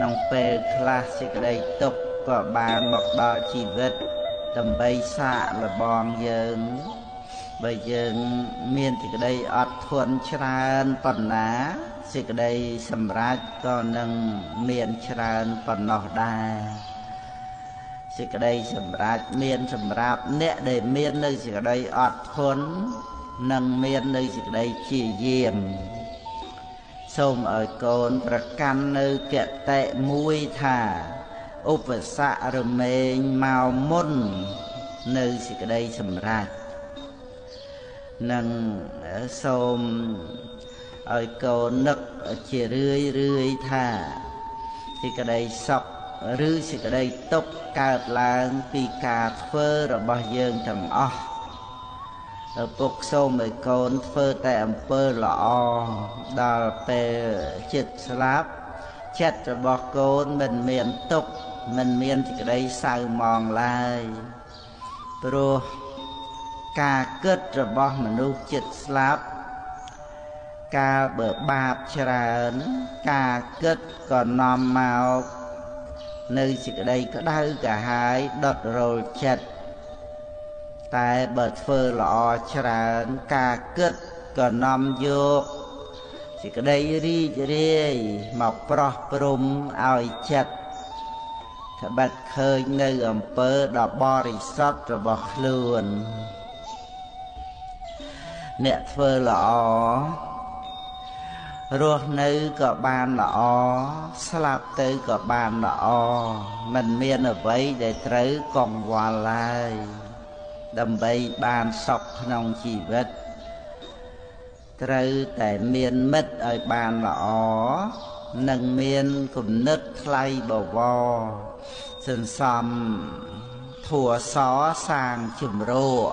ក្នុងពេលខ្លះសេចក្តីទុក្ខក៏បានមកដល់ជីវិតដើម្បីសាកល្បងយើងបើយើងមានសេចក្តីអត់ធន់ច្រើនប៉ុណ្ណាសេចក្តីសម្រេចក៏នឹងមានច្រើនប៉ុណ្ណោះដែរសេចក្តីសម្រេចមានសម្រាប់អ្នកដែលមាននៅសេចក្តីអត់ធន់និងមាននៅសេចក្តីព្យាយាមសូមឲ្យកូនប្រកាន់នៅគតិមួយថាឧបសគ្គរមែងមកមុននៅសេចក្តីសម្រេចនិងសូមឲ្យកូននឹកជារឿយរឿយថាសេចក្តីសុខឬសេចក្តីទុក្ខកើតឡើងពីការធ្វើរបស់យើងទាំងអស់ឪពុកសូមឲ្យកូនធ្វើតែអំពើល្អដល់ពេលចិត្តស្លាប់ចិត្តរបស់កូនមិនមានទុក្ខមិនមានសេចក្តីសៅហ្មងឡើយព្រោះការគិតរបស់មនុស្សចិត្តស្លាប់កាលបើបាបច្រើនការគិតក៏នាំមកនៅសេចក្តីក្តៅក្រហាយដុតរោលចិត្តតែបើធ្វើល្អច្រើនការគិតក៏នាំយកសេចក្តីរីករាយមកប្រោះព្រំឲ្យចិត្តត្បិតឃើញនៅអំពើដ៏បរិសុទ្ធរបស់ខ្លួនអ្នកធ្វើល្អរស់នៅក៏បានល្អស្លាប់ទៅក៏បានល្អមិនមានអ្វីដែលត្រូវកង្វល់ឡើយដើម្បីបានសុខក្នុងជីវិតត្រូវតែមានមិត្តឲ្យបានល្អនិងមានគំនិតថ្លៃបវរសន្សំធัวសសាងជំរក